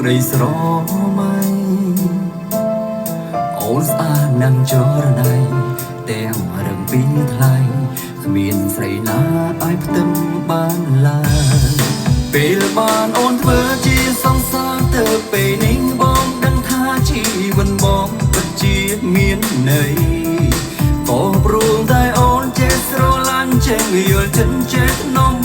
ក្តីស្រមៃអូនស្អាតណាស់ចរណៃទាំងរឹងពីថ្លៃគ្មានស្រីណាអាចផ្ទឹមបានឡើយពេលបានអូនធ្វើជាសង្សារទៅពេលនេះបងដឹងថាជីវិតបងពិតជាមានន័យក៏ព្រោះតែអូនចេះស្រឡាញ់ចេះយល់ចិត្តចេះធ្នម